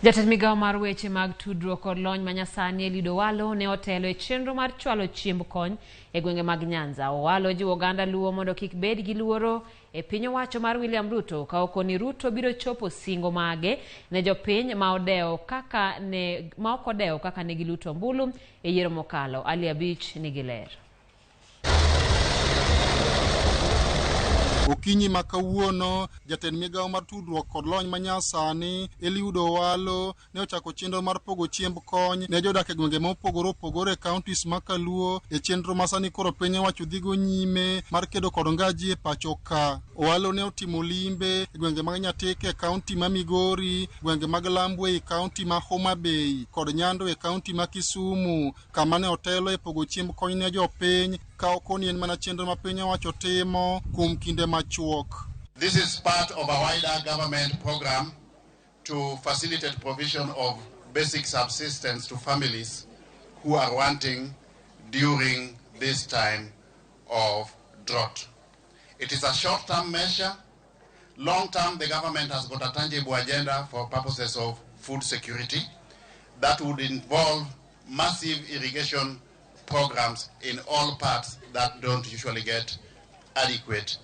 Jatend migawo mar weche mag tudruok kod lony manyasani Eliud Owalo ne otelo e chenro mar chwalo chiemb kony e gwenge mag Nyanza. Owalo jiwo oganda Luo mondo kik bed gi luoro e piny owacho mar William Ruto ka okoni Ruto biro chopo singo mage ne jopiny ma odewo kaka ne ma ok odewo kaka ne giluto ombulu e yiero mokalo. Ali Abich nigi ler. Okinyi ma kawuono, jatend migawo mar tudruok kod lony manyasani Eliud Owalo ne ochako chenro mar pogo chiemb kony ne jodak e gwenge mopogore opogore e counties ma Kaluo e chenro ma sani koro piny owacho dhigo nyime mar kedo kod ngaji e pacho ka. Owalo ne otimo limbe e gwenge mag Nyatike e kaunti ma Migori, gwenge mag Lambwe e kaunti ma Homa Bay kod Nyando e kaunti ma Kisumu kama ne otelo e pogo chiemb kony ne jopiny ka okoni en mana chenro ma piny owacho timo kuom kinde machuok. This is part of a wider government program to facilitate provision of basic subsistence to families who are wanting during this time of drought. It is a short-term measure. Long-term, the government has got a tangible agenda for purposes of food security that would involve massive irrigation programs in all parts that don't usually get adequate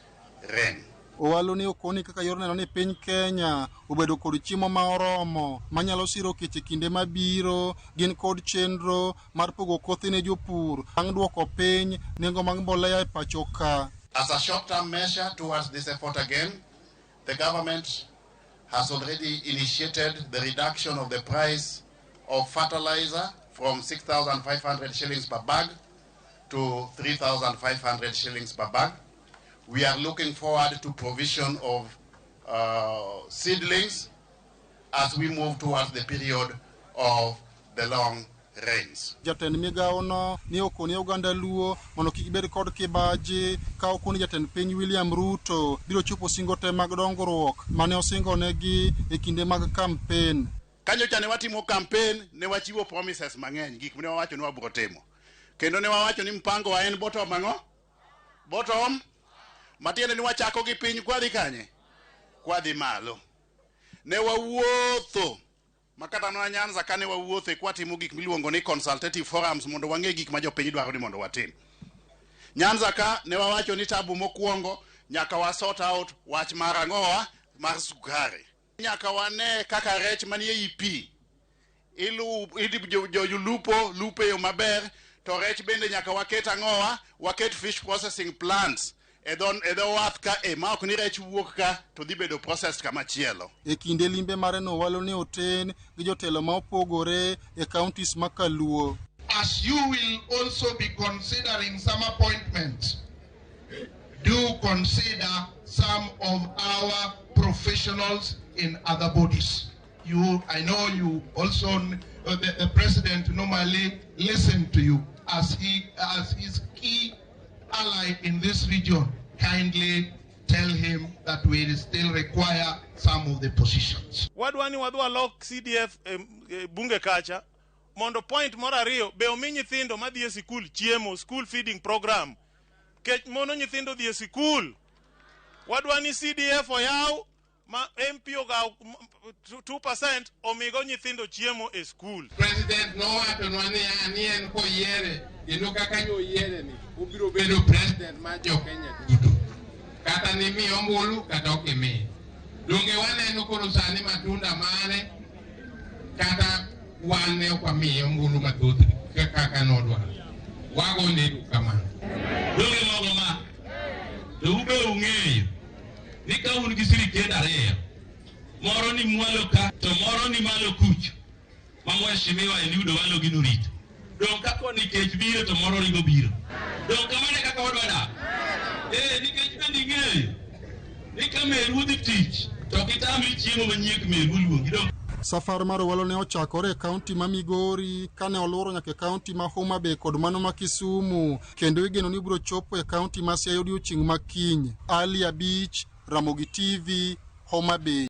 rain. Owalo ne okoni kaka yor neno ni piny Kenya obedo kod chiemo ma oromo manyalo siro kech e kinde mabiro gin kod chenro mar pogo kothe ne jopur bang' duoko piny nengo mag mbolea e pacho ka. As a short-term measure towards this effort again, the government has already initiated the reduction of the price of fertilizer from 6,500 shillings per bag to 3,500 shillings per bag. We are looking forward to provision of seedlings as we move towards the period of the long rains. Jatend migawo no ne okoni oganda Luo mondo kik bed kod kibaji ka okoni jatend piny William Ruto biro chopo singo te mag dongruok mane osingonegi e kinde mag kampen. Kanyocha ne watimo campaign, ne wachiwo promises mang'eny, gik mane wawacho ni wabiro timo. Kendo ne wawacho ni mpango wa en bottom ang'o? Bottom. Matiende ni wachako gi piny kwadhi kanye? Kwadhi malo. Ne wawuotho makata mana Nyanza kane wawuothe kwatimo gik miluongo ni consultative forums mondo wang'e gik ma jopiny dwaro ni mondo watim. Nyanza ka ne wawacho ni tabu mokwongo nyaka wa sort out wach mar ang'owa mar sukari. Nyaka wane kaka rech manie i pi jolupo lupo e yo maber to rech bende nyaka waket ang'owa waket fish processing plants e dho wath ka e ma ok ni rech wuok ka to dhi bedo processed kama chielo. E kinde limbe mare no Owalo ne oten gi jotelo ma opogore e counties ma Kaluo. As you will also be considering some appointments, do consider some of our professionals in other bodies. I know you also, the president normally listen to you as his key ally in this region. Kindly tell him that we still require some of the positions. Wadwani wadwa lok CDF bunge kacha mondo point moro ariyo be omi nyithindo madhi e sikul chiemo, school feeding program. Kech mono nyithindo dhi e sikul. Wadwani CDF oyaw ma MP ogaw 2% omigo nyithindo chiemo e skul. President nowachonwa niya ni en koyiere kendo kaka nyoyiere ni obiro bedo president mar jo Kenya duto. Kata ni miyo ombulu kata ok imiyo. Donge waneno koro sani matunda mare kata wan ne ok wamiye ombulu mathoth kaka nodwaro. Wagone erokamano. Donge mogo ma to ube ung'eyo ni ka un gi sirikende ariyo, moro ni mwalo ka to moro ni malo kucho, ma mheshimiwa Eliud Owalo gino rito. Dong' ka koni kech biro to moro ringo biro. Dong' kamano e kaka wadwa dak. Nikech bende ing'eyo ni ka meru odhi tich to ok itamri chiemo manyiek meru oluongi. Dong' Safar mar Owalo ne ochakore e kaunti ma Migori kane oluoro nyaka e kaunti ma Homa Bay kod mano ma Kisumu kendo igeno ni obiro chopo e kaunti ma Siaya odiochieng' ma kiny. Ali Abich, Ramogi TV, Homa Bay.